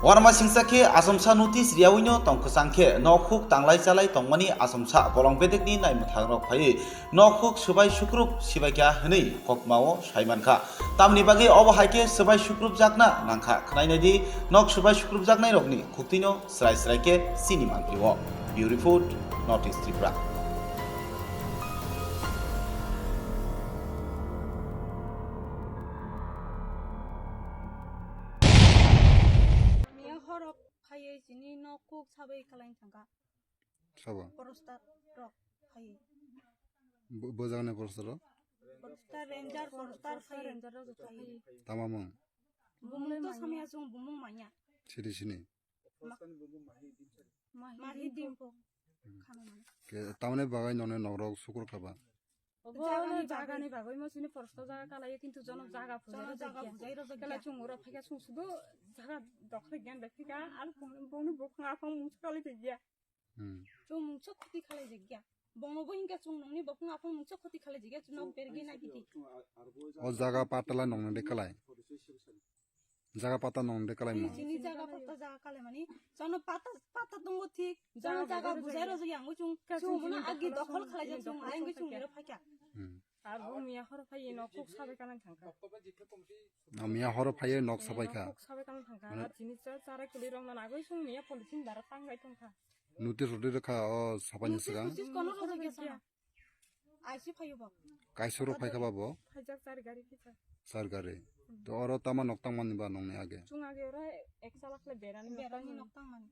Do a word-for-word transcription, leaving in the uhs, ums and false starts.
Warma singsa khe achomsa notice riyaui no tong kwchang khe nok huk tanglai chalai tongmani achomsa bolong bedekni naimwthang rok phaiwi nok huk swbai sukrup sibaikha hwnwi kokmao saimankha. Tamni bagwi obo hai khe swbai sukrup jakna nangkha. Khwnai naidi nok swbai sukrup jaknai rokni khuktwino srai srai khe chini mangpili o. Bureau Report, North East Tripura. Miya horo phaiwi chini nok kuk sabai kalai thangkha. Sabo? Porostar rok phaiwi. Bo, bo jagani porostar rok? Porostar ranger, porostar phaiwi. Ranger rok phaiwi. Tama mung? Bumung to samya chung bumung manya. Siri sini? Ma-, mahi dim po. Hmm. Khana manya. Ke, tamni bagwi nokni nok rok sukur kha ba? Obo jagani jagani bagwi mo chini porostar jaga kalai, kintu jono jaga bujai rok jaga bujai rok kala jaga. Chung oro phaikha chung sudu jaga dokhre gyan bai phika, al bongni bukhung aphang mungsa kalai tei gya. Hmm. Chung mungsa khoti khalai jagya. Bongno bo hinka chung nongni bukhung aphang mungsa khoti khalai jagya, chung nok bergi na gidi. O jaga patala nongni de kalai. Jaga pata nong de kalai mo. Chini jaga pata jaga kalai mani. Jono pata, pata tongo thik. Jono jaga bujai rok yang chung. Chung mona agi dokhol khalai jak chung, lain chung nero phaikha. Hmm. Ar bo miya horo phai nok kuk sabai kanang thangkha. A miya horo phai nok sabai kha. Nok kuk sabai kanang thangkha. Mane ar chini cha, chara kuli rok na nagoi chung miya polythene dara tangai tongkha. Notice rodi rwkha o sabai ni swkang. Notice kono rodi gya sana. Aisi phayo bo. Kaisa rok phaikha ba bo? Phaijak char gari phikha. Char gari. Hmm. To oro tama nok tangmani ba nongni age? Chung age oro ek chalak le berani nok tangmani. Berani nok tangmani.